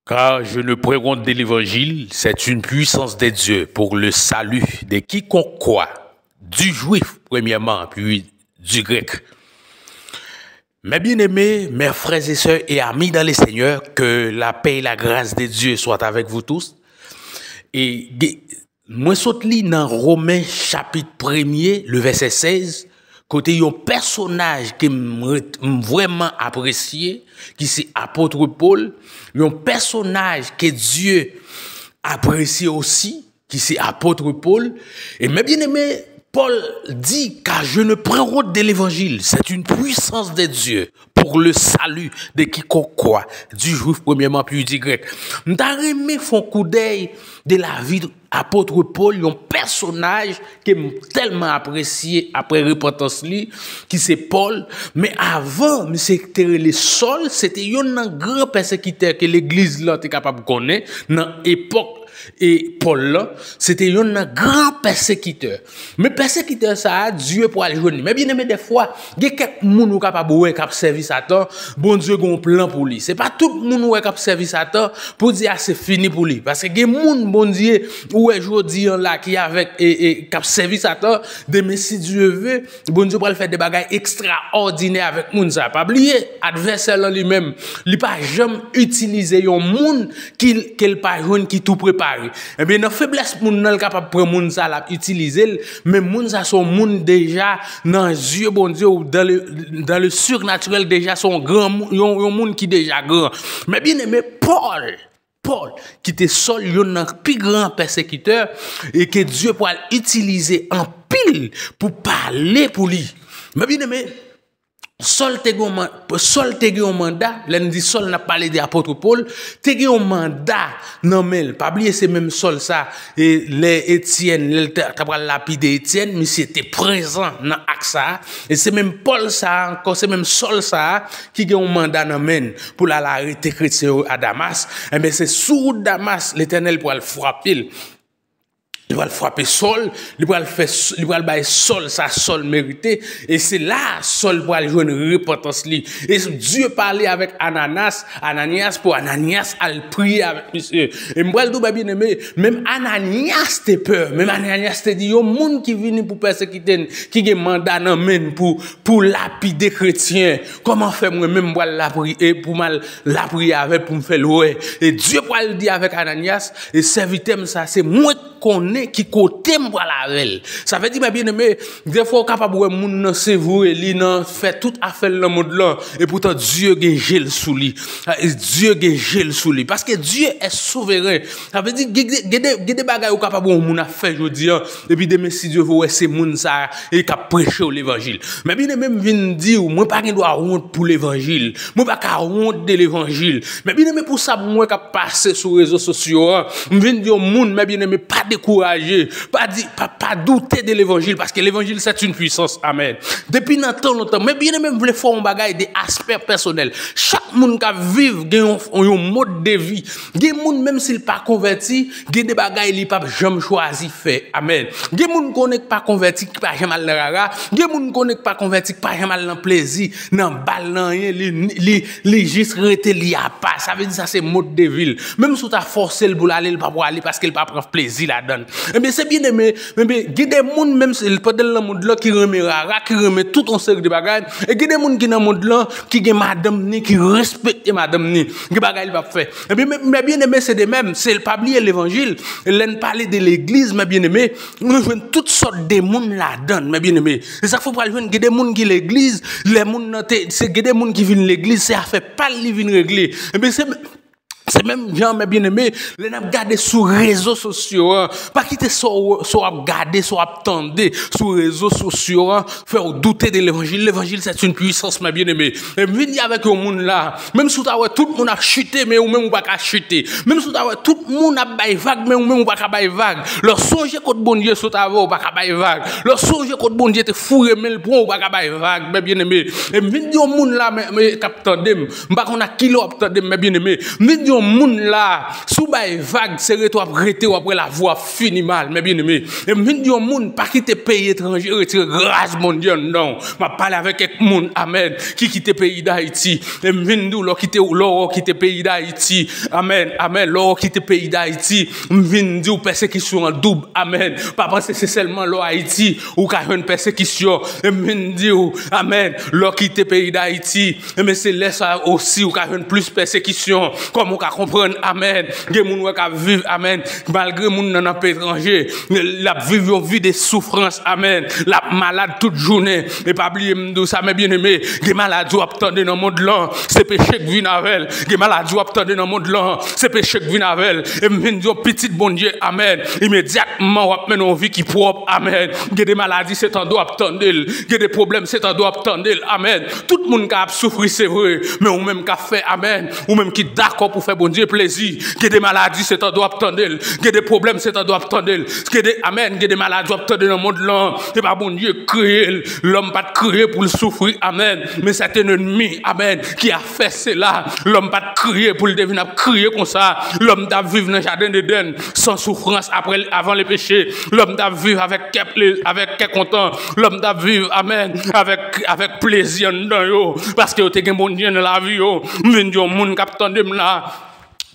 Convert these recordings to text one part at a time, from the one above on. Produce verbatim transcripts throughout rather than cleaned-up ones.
Car je ne prends honte de l'évangile, c'est une puissance de Dieu pour le salut de quiconque croit, du juif premièrement, puis du grec. Mes bien-aimés, mes frères et sœurs et amis dans le Seigneur, que la paix et la grâce de Dieu soient avec vous tous. E ge- mwen sot li nan Women chapit premye, le vèsè sèz, kote yon pèsonaj ke m ret- m vrèman apresye, ki se apot Pòl, yon pèsonaj ke Dye apresye osi, ki se apot Pòl. E mes bien-aimés, Pòl di, car je ne prends honte de l'évangile, c'est une puissance de Dieu pour le salut de quiconque croit, du juif premièrement, puis du grec. M ta renmen fè yon koudèy de lavi apot Pòl, yon pèsonaj ke m tèlman apresye apre repantans li, ki se Pòl. Men avan, misye te rele Sòl, se te youn nan gran pèsekitè ke legliz lan te kapab konnen nan epòk e Pòl lan, se te youn nan gran pèsekitè. Men pèsekitè sa a, Dye pral jwenn li. Men bien-aimés, dèfwa, gen kèk moun ou kapab wè k ap sèvi Satan, Bondye gen yon plan pou li. Se pa tout moun ou wè k ap sèvi Satan pou di a se fini pou li. Paske gen moun Bondye ou wè jodi an la ki avèk e, e k ap sèvi Satan, demen si Dye ve, Bondye pral fè de bagay ekstraòdinè avèk moun sa. Pa bliye, advèsè lan li menm, li pa janm itilize yon moun ki, ke l pa jwenn ki tou prepare. Ebyen, nan feblès moun nan, l kapab pran moun sa, l ap itilize l, men moun sa se yon moun deja nan zye Bondye ou dans le, dans le surnaturel, deja se yon gran moun, yon, yon moun ki deja gran. Men bien-aimés, Pòl, Pòl, ki te Sòl, youn nan pi gran pèsekitè, e ke Dye pral itilize anpil pou pale pou li. Men bien-aimés, Sòl te gen yon man- Sòl te gen yon manda, lè n di Sòl, n ap pale de apot Pòl, te gen yon manda nan men l. Pa bliye, se menm Sòl sa, e lè Etyèn, lè l ta ta pral lapide Etyèn, misye te prezan nan ak sa a. E se menm Pòl sa a ankò, se menm Sòl sa a ki gen yon manda nan men l pou l al arete kretyen yo a Damas. Enben, se sou wout Damas, Letènèl pral frape l. Li pral frape Sòl, li pral fè, li pral bay Sòl sa Sòl merite, e se la Sòl pral jwenn repantans li. E Dye pale avèk Ananas, Ananyas, pou Ananyas al priye avèk misye. E m pral di w, men bien-aimés, menm Ananyas te pè, menm Ananyas te di, yon moun ki vini pou pèsekite n, ki gen manda nan men n pou, pou lapide kretyen, kòman fè mwen menm m pral lapriye, pou m al lapriye avè l, pou m fè l wè? E Dye pral di avèk Ananyas, e sèvitè m sa, se mwen konnen ki kote m pral avè l. Sa vle di, men bien-aimés, dèfwa ou kapab wè moun nan se vre, li nan fè tout afè l nan mond lan, e poutan Dye gen je l sou li. E Dye gen je l sou li. Paske Dye è souveren. Sa vle di, gen, gen, gen de, gen de bagay ou kapab wè yon moun ap fè jodi an, epi demen, si Dye vle, ou wè se moun sa a e k ap preche w levanjil. Men bien-aimés, m vin di w, mwen pa gen dwa wont pou levanjil. Mwen pa ka wont de levanjil. Men bien-aimés, pou sa m wè k ap pase sou rezo sosyo an, m vin di yon moun, men bien-aimés, pa dekouraje, pa di, pa, pa doute de levanjil, paske levanjil, c'est une puissance. Amèn. Depi nan tan lontan, men bien-aimés, m vle fè yon bagay de aspè pèsonèl. Chak moun k ap viv gen yon, yon mòd de vi. Gen moun, menm si l pa konvèti, gen de bagay li p ap janm chwazi fè. Amèn. Gen moun konnen k pa konvèti, ki pa janm al nan rara. Gen moun konnen k pa konvèti, ki pa janm al nan plezi, nan bal, nan anyen. Li, li, li jis rete li apa. Sa vle di sa se mòd de vi l. Menm si w ta fòse l pou l ale, l pa pwale paske l pa pran plezi ladan l. Ebyen, se bien-aimé, ebyen, gen de moun, menm si l pandan l nan mond lan, ki renmen rara, ki renmen tout yon seri de bagay. E gen de moun ki nan mond lan, ki gen madanm ni, ki respekte madanm ni. Gen bagay li p ap fè. Ebyen, men, men bien-aimé, se de menm, se l pa bliye levanjil. Lè n pale de legliz, men bien-aimé, nou jwenn tout sòt de moun ladan l, men bien-aimé. E sa k fè w pral jwenn gen de moun ki legliz, lè moun nan te, se gen de moun ki vin legliz, se afè pa l li vin regle. Ebyen, se, se menm jan, men bien-aimé, lè n ap gade sou rezo sosyo an, pa kite sa w, sa w ap gade, sa w ap tande sou rezo sosyo an, fè w doute de levanjil. Levanjil, c'est une puissance, men bien-aimé. E m vin di avèk yon moun la, menm si w ta wè tout moun ap chite, men ou menm ou pa ka chite. Menm si w ta wè tout moun ap bay vag, men ou menm ou pa ka bay vag. Lè w sonje kot Bondye sot avè w, ou pa ka bay vag. Lè w sonje kot Bondye te foure men l pran w, ou pa ka bay vag, men bien-aimé. E m vin di yon moun la, men, men, k ap tande m. M pa konn ak kilè w ap tande m, men bien-aimé. M vin di Yon moun la, si w bay vag, se rete w ap rete, w ap wè lavi w ap fini mal, men byeneme. E m vin di yon moun, pa kite peyi etranje retire gras Bondye anndan w. M ap pale avèk kèk moun, amèn, ki kite peyi Dayiti. E m vin di w, lè w kite, lè w kite peyi Dayiti, amèn, amèn, lè w kite peyi Dayiti, m vin di w, pèsekisyon an doub, amèn. Pa panse se sèlman lè w Ayiti ou ka jwenn pèsekisyon. E m vin di w, amèn, lè w kite peyi Dayiti, Ebyen, se lè sa a osi ou ka jwenn plis pèsekisyon. Kòm ou ka konprann, amèn. Gen moun wè k ap viv, amèn. Malgre moun nan nan peyi etranje, l ap viv yon vi de soufrans, amèn. L ap malad tout jounen. E pa bliye m di w sa, men byeneme, gen maladi w ap tande nan mond lan, se peche k vin avè l. Gen maladi w ap tande nan mond lan, se peche k vin avè l. E m vin di w, pitit Bondye, amèn. Imedyatman w ap mennen yon vi ki pwòp, amèn. Gen de maladi, se tande w ap tande l. Gen de pwoblèm, se tande w ap tande l, amèn. Tout moun ka ap soufri, se vre, men ou menm k ap fè, amèn, ou menm ki dakò pou fè Bondye plezi, gen de maladi, se tande w ap tande l, gen de pwoblèm, se tande w ap tande l, gen de, amèn, gen de maladi w ap tande nan mond lan, se pa Bondye k kreye l, lòm pa t kreye pou l soufri, amèn, men sèt enmi, amèn, ki a fè sela, lòm pa t kreye pou l te vin ap kriye konsa, lòm t ap viv nan jaden Edenn, san soufrans apre, avan le peche, lòm t ap viv avèk kè ple-, avèk kè kontan, lòm t ap viv, amèn, avèk, avèk plezi anndan yo, paske yo te gen Bondye nan lavi yo. M vin di yon moun k ap tande m la,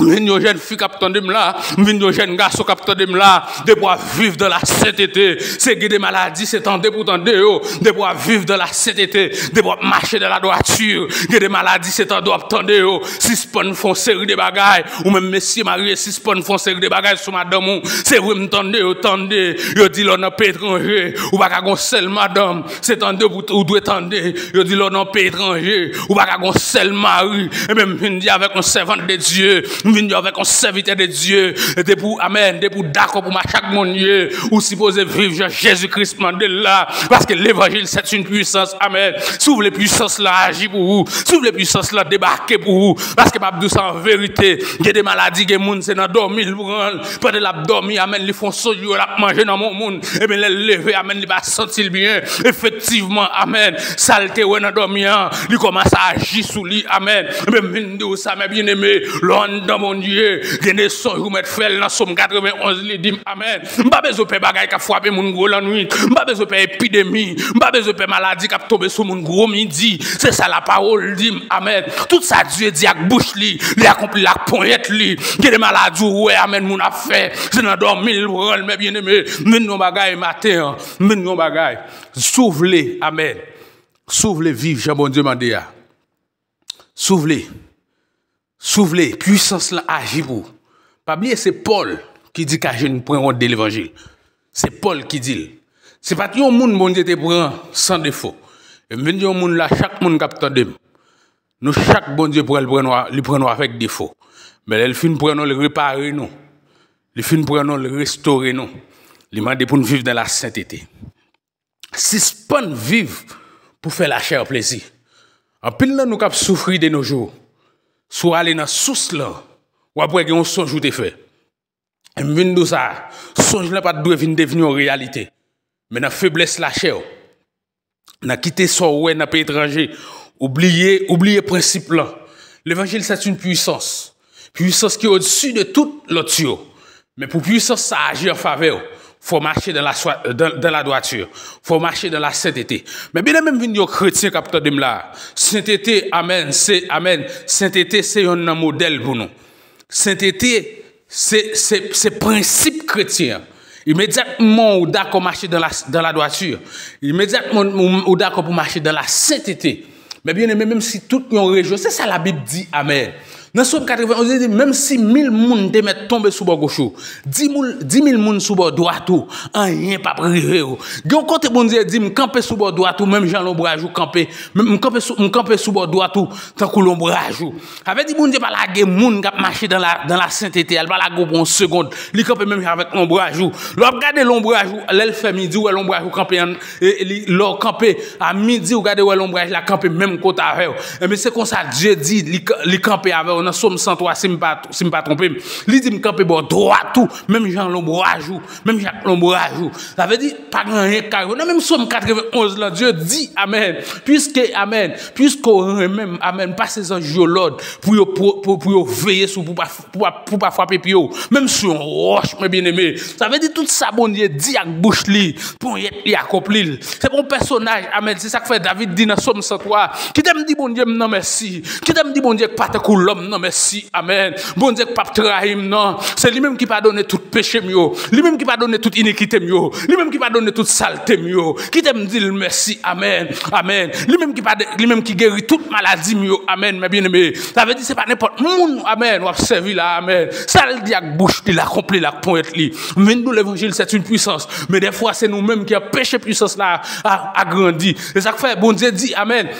m vin di yon jèn fi k ap tande m la, m vin di yon jèn gason k ap tande m la, depi w ap viv dans la sainteté, se gen de maladi, se tande pou tande yo, depi w ap viv dans la sainteté, depi w ap mache dans la droiture, gen de maladi, se tande w ap tande yo, sispann fè yon seri de bagay, ou menm mesye marye, sispann fè yon seri de bagay sou madanm ou, se vre m tande yo, tande, yo di lè w nan peyi etranje, ou pa ka gon sèl madanm, se tande ou, ou dwe tande, yo di lè w nan peyi etranje, ou pa ka gon sèl mari, e menm vin di avèk yon sèvant de Dye, m vin di avèk yon sèvitè de Dye, depi w, amèn, depi w dakò pou mache ak Bondye, ou sipoze viv jan Jezi Kris mande l la, paske levanjil se yon pwisans, amèn, si w vle pwisans la aji pou ou, si w vle pwisans la debake pou ou, paske m ap di w sa an verite, gen de maladi, gen moun se nan dòmi l pran l, pandan l ap dòmi, amèn, li fè yon sonj, l ap manje nan men yon moun, ebyen lè l leve, amèn, li pa santi l byen, efektivman, amèn, sa l te wè nan dòmi an, li kòmanse aji sou li, amèn, ebyen m vin di w sa, men byeneme, lè w anndan Bondye, gen de sonj ou mèt fè l nan Sòm katrevenn onz, li di m, amèn, m pa bezwen pè bagay k ap frape moun gwo lannwit, m pa bezwen pè epidemi, m pa bezwen pè maladi k ap tonbe sou moun gwo midi, se sa lapawòl di m, amèn, tout sa Dye di ak bouch li, li akonpli l ak ponyèt li. Gen de maladi ou wè, amèn, moun ap fè, se nan dòmi l pran l, men byeneme, m vin di yon bagay maten an, m vin di yon bagay. Si w vle, amèn, si w vle viv jan Bondye mande a, si w vle, si w vle pwisans lan aji pou ou, pa bliye se Pòl ki di Kajen pran wont de levanjil. Se Pòl ki di l. Se pa t yon moun Bondye te pran san defo. E m vin di yon moun la, chak moun k ap tande m, nou chak Bondye pran l, pran nou a, li pran nou avèk defo. Men lè l fin pran nou, l repare nou. Li fin pran nou, l restore nou. Li mande pou n viv dans la sainteté. Sispann viv pou fè lachè an plezi. Anpil nan nou k ap soufri de nos jours, si w ale nan sous lan, w ap wè gen yon sonj ou te fè. E m vin di w sa, sonj lan pa t dwe vin devni yon reyalite. Men nan feblès lachè w, nan kite sa w wè nan peyi etranje, ou bliye, ou bliye prensip lan. Levanjil se yon pwisans. Pwisans ki odsi de tout lòt yo. Men pou pwisans sa aji an favè w, fò w mache dans la swa-, dans, dans la droiture. Fò w mache dans la sainteté. Men byeneme, m vin di yon kretyen k ap tande m la. Sentete, amèn, se, amèn. Sentete se yonn nan modèl pou nou. Sentete, se, se, se prensip kretyen an. Imedyatman ou dakò mache dans la, dans la droiture, imedyatman ou, ou dakò pou mache dans la sainteté. Men byeneme, menm si tout yon rejyon, se sa Labib di, amèn. Nan Sòm katrevenn onz, li di, menm si mil moun te mèt tonbe sou bò goch ou, di mil, di mil moun sou bò dwat ou, anyen p ap rive w. Gen yon kote Bondye di, m kanpe sou bò dwat ou, menm jan lonbraj ou kanpe. M, m kanpe sou, m kanpe sou bò dwat ou, tankou lonbraj ou. Sa vle di Bondye pa lage moun k ap mache dans la, dans la sainteté a, l pa lage w pou yon segond. Li kanpe menm jan avèk lonbraj ou. Lè w ap gade lonbraj ou, lè l fè midi, ou wè lonbraj ou kanpe an, e, e li, lè w kanpe a midi, ou gade, wè lonbraj la kanpe menm kote avè w. Ebyen, se konsa Dye di, li, li kanpe avè w. Nan Sòm san twa, si m pa, si m pa twonpe m, li di m kanpe bò dwat ou, menm jan lonbraj ou, menm jan ak lonbraj ou. Sa vle di, pa gen anyen k ka rive w. Nan menm Sòm katrevenn onz lan, Dye di, amèn, piske, amèn, piske w renmen m, amèn, pase zanj yo lòd pou yo, pou, pou, pou yo veye sou, pou pa, pou pa, pou pa frape pye w, menm sou yon wòch, mwen byeneme. Sa vle di, tout sa Bondye di ak bouch li, ponyèt li akonpli l. Se pa yon pèsonaj, amèn. Se sa k fè David di nan Sòm san twa, kite m di Bondye m nan mèsi. Kite m di Bondye k pa tankou lòm nan mèsi, amèn. Bondye k p ap trayi m nan. Se li menm ki padone tout peche m yo. Li menm ki padone tout inikite m yo. Li menm ki padone tout salte m yo. Kite m di l mèsi, amèn, amèn. Li menm ki pade-, li menm ki geri tout maladi m yo, amèn, mè byeneme. Sa vle di se pa nenpòt moun, amèn, w ap sèvi la, amèn. Sa l di ak bouch li, l akonpli l ak ponyèt li. M vin di w levanjil, c'est une puissance. Men dèfwa, se nou menm ki anpeche pwisans la a, a grandi. Se sa k fè Bondye di, amèn.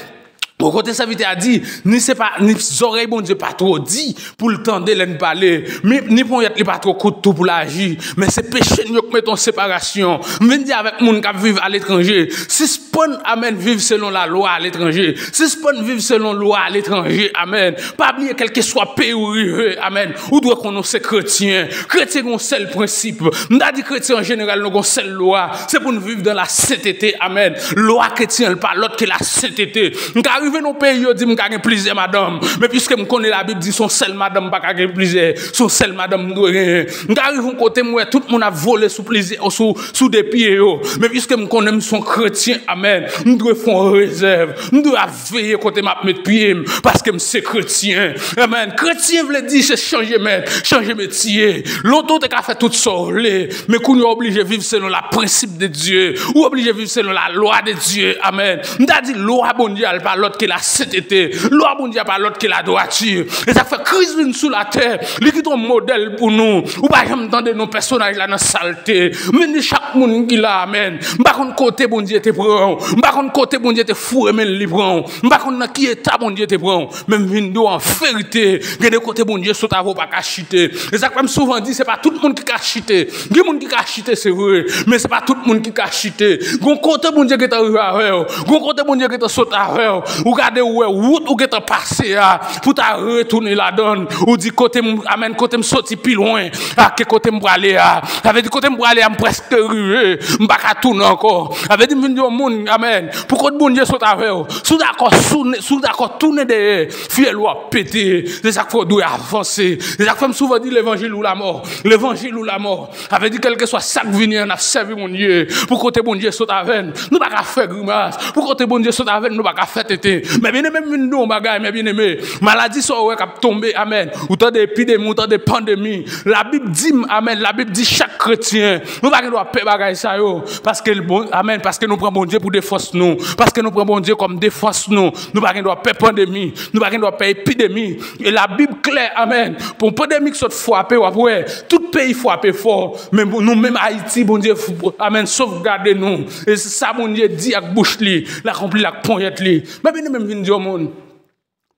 Bon, kote sèvitè a di, ni se pa, ni zòrèy Bondye pa twò di pou l tande lè n pale, ni, ni ponyèt li pa twò kout tou pou l aji, men se peche n yo k mete yon separasyon. M vin di avèk moun k ap viv aletranje, sispann, amèn, viv selon lalwa aletranje. Sispann viv selon lwa aletranje, amèn. Pa bliye, kèlkeswa peyi ou rive, amèn, ou dwe konnen w se kretyen. Kretyen gen yon sèl prensip. M ta di kretyen an jeneral, nou gen yon sèl lwa. Se pou n viv dans la sainteté. Amèn. Lwa kretyen an pa lòt ke la sainteté. M ka rive nan yon peyi, yo di m ka gen plizyè madanm. Men piske m konnen Labib di se yon sèl madanm, m pa ka gen plizyè. Se yon sèl madanm m dwe genyen. M ka rive yon kote, m wè tout moun ap vole sou plizyè, sou, sou de pye yo. Men piske m konnen m se yon kretyen, amèn, m dwe fè yon rezèv. M dwe ap veye kote m ap met pye m, paske m se kretyen. Amèn. Kretyen vle di se chanje mèt, chanje metye. Lontan w te ka fè tout sa w vle, men kounye a w oblije viv selon la prensip de Dye. Ou oblije viv selon la lwa de Dye. Amèn. M ta di lwa Bondye a l pa lòt ke la sentete. Lwa Bondye a pa lòt ke la dwati. E sa k fè Kris vin sou latè. Li kite yon modèl pou nou. Ou pa janm tande non pèsonaj la nan salte. Men ni chak moun ki la, amèn. M pa konn kote Bondye te pran w. M pa konn kote Bondye te foure men l li pran w. M pa konn nan ki eta Bondye te pran w. Men m vin di w an verite, gen de kote Bondye sot avè w pa ka chite. E sa k fè m souvan di, se pa tout moun ki ka chite. Gen moun ki ka chite, se vre, men se pa tout moun ki ka chite. Gon kote Bondye gentan rive avè w. Gon kote Bondye gentan sot avè w. Ou gade, ou wè wout ou gentan pase a, pou ta retounen ladan l. Ou di, kote m, amèn, kote m soti pi lwen a ke kote m prale a. Sa vle di, kote m prale a, m prèske rive. M pa ka tounen ankò. Sa vle di, m vin di yon moun, amèn, pou kote Bondye sot avè w, si w dakò, si w dakò tounen dèyè, fyèl ou ap pete. Se sa k fè w dwe avanse. Se sa k fè m souvan di, levanjil ou lamò. Levanjil ou lamò. Sa vle di, kèlkeswa sa k vini an, n ap sèvi Bondye. Pou kote Bondye sot avè n, nou pa ka fè grimas. Pou kote Bondye sot avè n, nou pa ka fè tenten. Men byeneme, m vin di w yon bagay, men byeneme. Maladi sa w wè k ap tonbe, amèn. Ou tande epidemi, ou tande pandemi. Labib di m, amèn. Labib di chak kretyen, nou pa gen dwa pè bagay sa yo. Paske, bon, amèn, paske nou pran Bondye pou defans nou. Paske nou pran Bondye kòm defans nou. Nou pa gen dwa pè pandemi. Nou pa gen dwa pè epidemi. E Labib klè, amèn. Pou pandemi k sot frape, w ap wè, tout peyi frape fò. Men nou menm Ayiti, Bondye, amèn, sovgade nou. E se sa Bondye di ak bouch li, l akonpli l ak ponyèt li. Men byeneme, m vin di yon moun,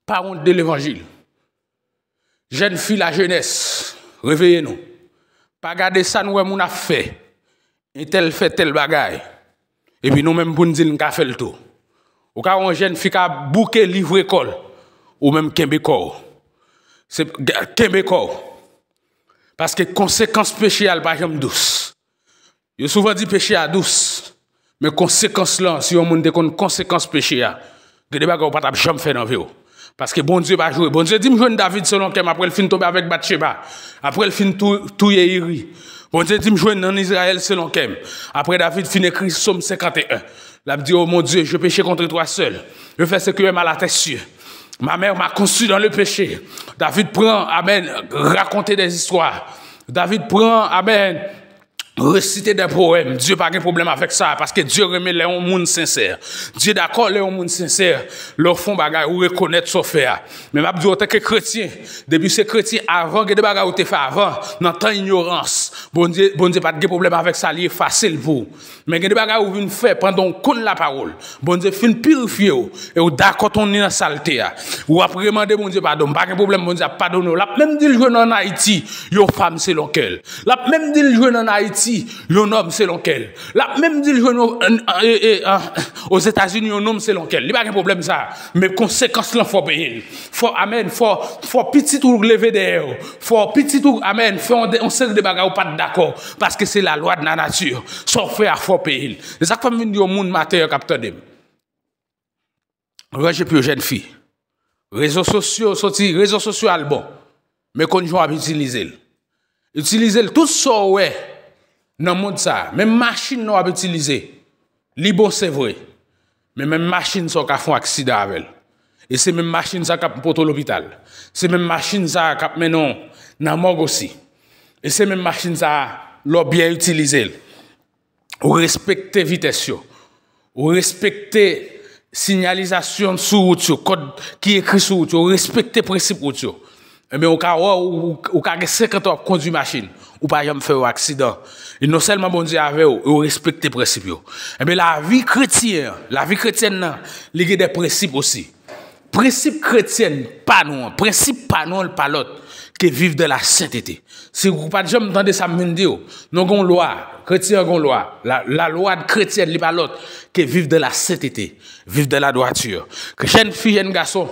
pa wont de levanjil. Jèn fi, lajenès, reveye nou. Pa gade sa n wè moun ap fè. Entèl fè tèl bagay. Epi nou menm pou n di l n ka fè l tou. Ou ka wè yon jèn fi ka bouke livre kò l. Ou menm kenbe kò w. Se, kenbe kò w. Paske konsekans peche a, l pa janm dous. Yo souvan di peche a dous, men konsekans lan, si yon moun te konn konsekans peche a, gen de bagay ou pa t ap janm fè nan vi w. Paske Bondye pa jwe. Bondye di m jwenn David selon kè m, apre l fin tonbe avèk Batcheba, apre l fin tou-, touye Iri. Bondye di m jwenn ann Izrayèl selon kè m. Apre David fin ekri Sòm senkanteyen, l ap di, Oh mon Dieu, j'ai péché contre toi seul. Je fais ce qui est mal à tes yeux. Ma mère m'a conçu dans le péché. David pran, amèn, rakonte dè zistwa. David pran, amèn, resite dè powèm. Dye pa gen pwoblèm avèk sa, paske Dye renmen lè yon moun sensè. Dye dakò lè yon moun sensè. Lè w fè yon bagay, ou rekonèt sa w fè a. Men m ap di w, antanke kretyen, depi se kretyen avan, gen de bagay ou te fè avan, nan tan inyorans, Bondye, Bondye pa t gen pwoblèm avèk sa, li efase l pou ou. Men gen de bagay ou vin fè pandan w konn lapawòl. Bondye fin pirifye w, e w dakò tounen nan salte a. Ou ap remande Bondye padon. M pa gen pwoblèm, Bondye ap padone w. L ap menm di l jwenn ann Ayiti yon fanm selon kè l. L ap menm di l jwenn ann Ayiti Ayiti, yon nonm selon kè l. L ap menm di l jwenn yon, e, e, e, Ozetazini yon nonm selon kè l. Li pa gen pwoblèm sa. Men konsekans lan fò peye l. Fò, amèn, fò, fò pitit ou leve dèyè w. Fò pitit ou, amèn, fè yon, yon seri de bagay ou pa t dakò. Paske se lalwa de la nati. Sa w fè a fò peye l. Se sa k fè m vin di yon moun maten an k ap tande m. Ranje pou yo jèn fi. Rezo sosyo soti, rezo sosyo al bon. Men konn jan w ap itilize l. Itilize l tout sa w wè nan mond sa a. Menm machin nan w ap itilize. Li bon se vre. Men menm machin sa w ka fè yon aksidan avè l. E se menm machin sa k ap pote w lopital. Se menm machin sa k ap mennen w nan mòg osi. E se menm machin sa a, lè w byen itilize l. Ou respekte vitès yo. Ou respekte sinyalizasyon sou wout yo, kòd ki ekri sou wout yo. Ou respekte prensip wout yo. Ebyen, ou ka wè, ou, ou, ou ka gen senkant an w ap kondui machin. Ou pa janm fè yon aksidan. E non sèlman Bondye avè w, e ou respekte prensip yo. Ebyen, lavi kretyen an, lavi kretyèn nan, li gen de prensip osi. Prensip kretyèn pa nou an, prensip pa nou an, l pa lòt ke viv dan la sentete. Si ou pa t janm tande sa m vin di w, nou gen yon lwa, kretyen an gen yon lwa. La, la lwa kretyèn, li pa lòt ke viv dan la sentete, viv dan la dwati. Jèn fi, jèn gason,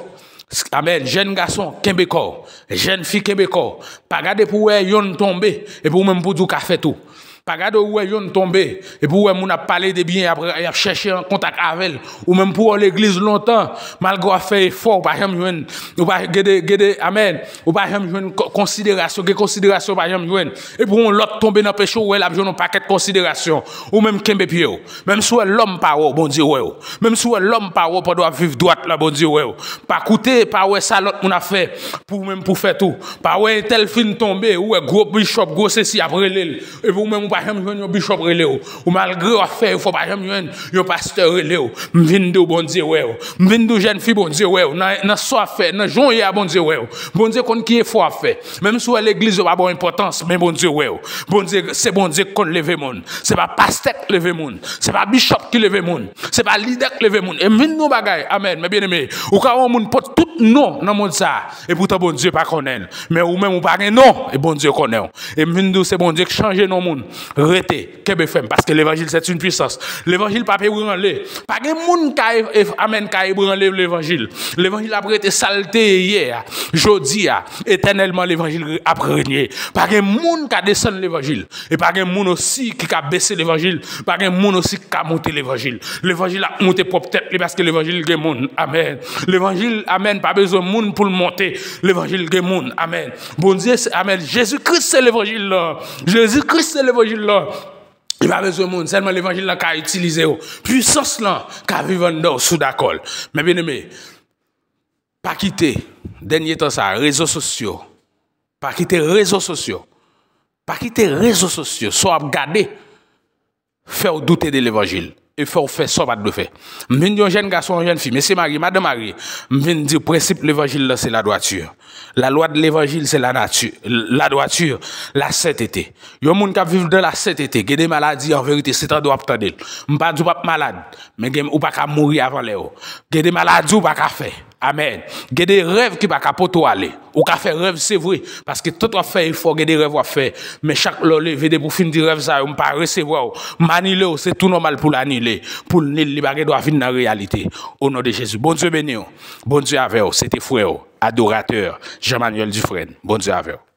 amèn, jèn gason, kenbe kò w. Jèn fi, kenbe kò w. Pa gade pou w wè yonn tonbe, epi ou menm pou di w ka fè tou. Pa gade ou wè yonn tonbe, epi ou wè moun ap pale de byen, y ap, y ap chèche an kontak avè l. Ou menm pou w legliz lontan, malgre w ap fè efò, ou pa janm jwenn, ou pa gede, gede, amèn, ou pa janm jwenn ko-, konsiderasyon, gen konsiderasyon ou pa janm jwenn. Epi yon lòt tonbe nan peche, ou wè l ap jwenn yon pakèt konsiderasyon. Ou menm kenbe pye w. Menm si w wè lòm pa wè w, Bondye wè w. Menm si w wè lòm pa wè w pandan w ap viv dwat la, Bondye wè w. Pa koute, pa wè sa lòt moun ap fè, pou ou menm pou fè tou. Pa wè entèl fin tonbe, ou wè gwo bishòp, gwo sesi ap rele l. Epi ou menm ou pa janm jwenn yon bishòp rele w. Ou malgre w ap fè efò, pa janm jwenn yon pastè rele w. M vin di w Bondye wè w. M vin di w jèn fi Bondye wè w. Nan, nan sa w ap fè, nan jan w ye a Bondye wè w. Bondye konn ki efò w ap fè. Menm si w wè legliz yo pa ba w enpòtans, men Bondye wè w. Bondye, se Bondye k konn leve moun. Se pa pastè k leve moun. Se pa bishòp ki leve moun. Se pa lidè k leve moun. E m vin di w yon bagay, amèn, men byeneme, ou ka wè yon moun pot tout non nan mond sa a, epoutan Bondye pa konnen l. Men ou menm ou pa gen non, e Bondye konnen w. E m vin di w se Bondye k chanje non moun. Rete, kenbe fèm, paske levanjil se yon pwisans. Levanjil p ap ebranle. Pa gen moun ka, e, e, amèn, ka ebranle levanjil. Levanjil ap rete sa l te ye yè a, jodi a, etènèlman levanjil ap renye. Pa gen moun ka desann levanjil. E pa gen moun osi ki ka bese levanjil. Pa gen moun osi ki ka monte levanjil. Levanjil ap monte pwòp tèt li paske levanjil gen moun. Amèn. Levanjil, amèn, pa bezwen moun pou l monte. Levanjil gen moun. Amèn. Bondye, se, amèn. Jezi Kris se levanjil lan. Jezi Kris se levanjil lan. Li pa bezwen moun. Sèlman levanjil lan ka itilize w. Pwisans lan ka viv anndan w si w dakò l. Men byeneme, pa kite dènye tan sa, rezo sosyo. Pa kite rezo sosyo. Pa kite rezo sosyo, sa w ap gade, fè w doute de levanjil. E fè w fè sa w pa t dwe fè. M vin di yon jèn gason, yon jèn fi, mesye marye, madanm marye, m vin di w prensip levanjil lan se ladwati. Lalwa de levanjil se lanati, ladwati, lasentete. Yon moun k ap viv dan lasentete, gen de maladi, an verite, se tande w ap tande l. M pa di w p ap malad, men gen, ou pa ka mouri avan lè w. Gen de maladi ou pa ka fè. Amèn. Gen de rèv ki pa ka pote w ale. Ou ka fè rèv, se vre, paske tout w ap fè efò, gen de rèv w ap fè. Men chak lè w leve, depi w fin di rèv sa yo, m pa resevwa w, m anile w, se tou nòmal pou l anile. Pou l nil, li pa gen dwa vin nan reyalite. O non de Jezi. Bondye beni w. Bondye avè w. Se te frè w, adoratè, Jean Manuel Dufresne. Bondye avè w.